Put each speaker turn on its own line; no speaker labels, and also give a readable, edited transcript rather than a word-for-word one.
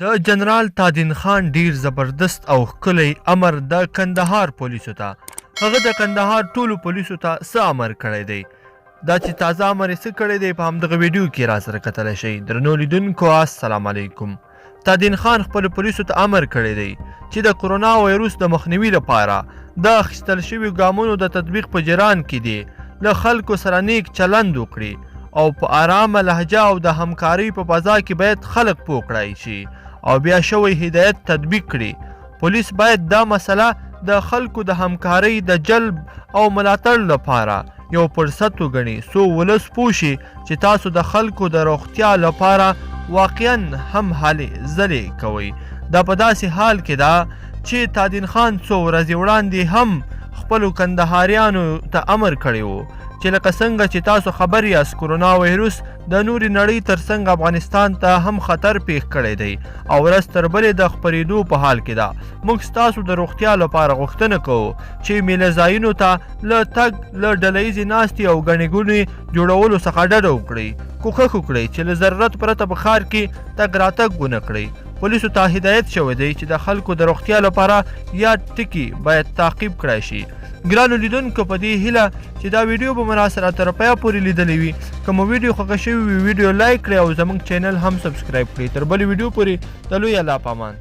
د جنرال تادین خان ډیر زبردست او ښکلی امر د کندهار پولیسو ته. هغه د کندهار ټولو پولیسو ته څه امر کړی دی؟ دا چې تازه امر یې څه کړی دی، په همدغه ویډیو کې راسره کتلی شئ. درنو لیدونکو السلام علیکم. تادین خان خپلو پولیسو ته امر کړی دی چې د کرونا ویروس د مخنیوي لپاره د اخیستل شویو ګامونو د تطبیق په جریان کې دې له خلکو سره نیک چلند وکړي او په آرامه لهجه او د همکارۍ په فضا کې باید خلک پوه کړای شي او بیا شوی هدایت تطبیق کړي. پولیس باید دا مسله د خلکو د همکارۍ د جلب او ملاتړ لپاره یو فرصت وګڼي، څو ولس پوه شي چې تاسو د خلکو د روغتیا لپاره واقعا هم هلې ځلې کوئ. دا په داسې حال کې ده چې تادین خان څو ورځې وړاندې هم خپلو کندهاریانو ته امر کړی و چې لکه څنګه چې تاسو خبر یاست، کرونا ویروس د نورې نړۍ ترڅنګ افغانستان ته هم خطر پیښ کړی دی او ورځ تر بلې د خپرېدو په حال کې ده. موږ ستاسو د روغتیا لپاره غوښتنه کوو چې میله ځایونو ته له تګ، له ډله ییزې ناستې او ګڼې ګوڼې جوړولو څخه ډډه وکړئ. کوښښ وکړئ چې له ضرورت پرته په ښار کې تګ راتګ ونه کړئ. پولیسو ته هدایت شوی دی چې د خلکو د روغتیا لپاره یاد ټکي باید تعقیب کړای شي. ګرانو لیدونکو، په دې هیله چې دا ویډیو به مو راسره تر پایه پورې لیدلې وي. که مو ویډیو خوښه شوې وي، ویډیو لایک کړئ او زموږ چینل هم سبسکرایب کړئ. تر بلې ویډیو پورې د لوی الله په امان.